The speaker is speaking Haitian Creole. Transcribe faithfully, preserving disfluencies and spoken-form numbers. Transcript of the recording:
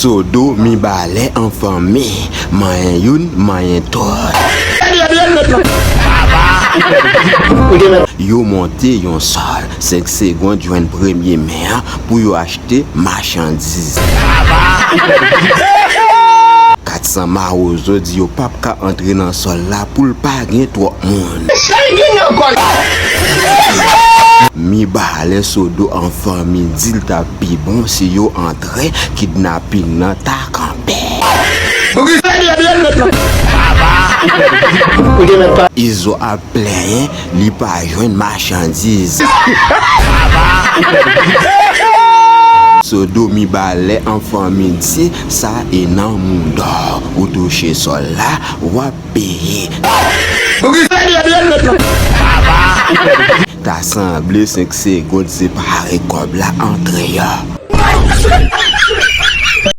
Sodo, Mibalè an fanmi, manyen youn, manyen tout. Yo monte yon sòl, senk segonn jwenn premye men an pou yo achte machandiz. Kat san mawozo di yo p ap ka antre nan sòl la pou l pa gen twòp moun. Mibalè, Sodo an fanmi di l t ap pi bon si yo antre, kidnaping nan ta kanpe. Izo ap plenyen li pa jwenn machandiz. Sodo, Mibalè an fanmi di sa e nan moudò. Ou touche sòl la, w ap peye. Ta sanble senk segonn separe kòb la antre yo.